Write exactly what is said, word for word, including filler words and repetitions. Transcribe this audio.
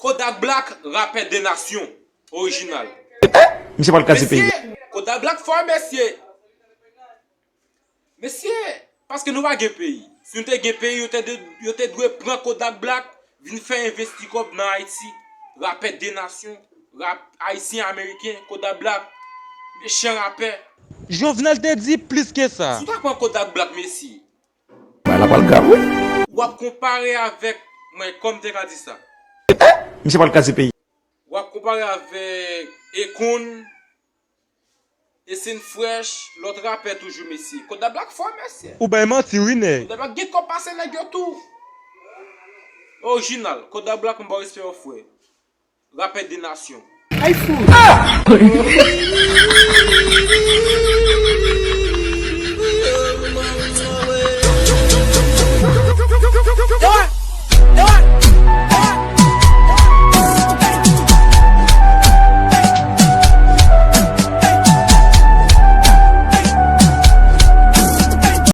Kodak Black, rapè de nasyon, orijinal. Misye pral kraze peyi a. Mesye, Kodak Black fò, mesye. Mesye, paske nou pa gen peyi. Si nou te gen peyi, yo te, de- yo te dwe pran Kodak Black, vin fè envesti kòb nan Ayiti. Rapè de nasyon, rap ayisyen ameriken, Kodak Black, mechan rapè. Jovenel te di plis ke sa. Si w ta pran Kodak Black, mesye, Bagay la pral grav, wi. W ap konpare avèk, mwen, kòm te ka di sa. Misye pral kraze peyi. W ap konpare avèk Akon, Esen Fresh, lòt rapè toujou, mesye. Kodak Black fò, mesye. Ou bay manti wi, nèg. Kodak Black gen kòb pase nèg yo tou. Orijinal, Kodak Black, m ba w respè, frè. Rapè de nasyon.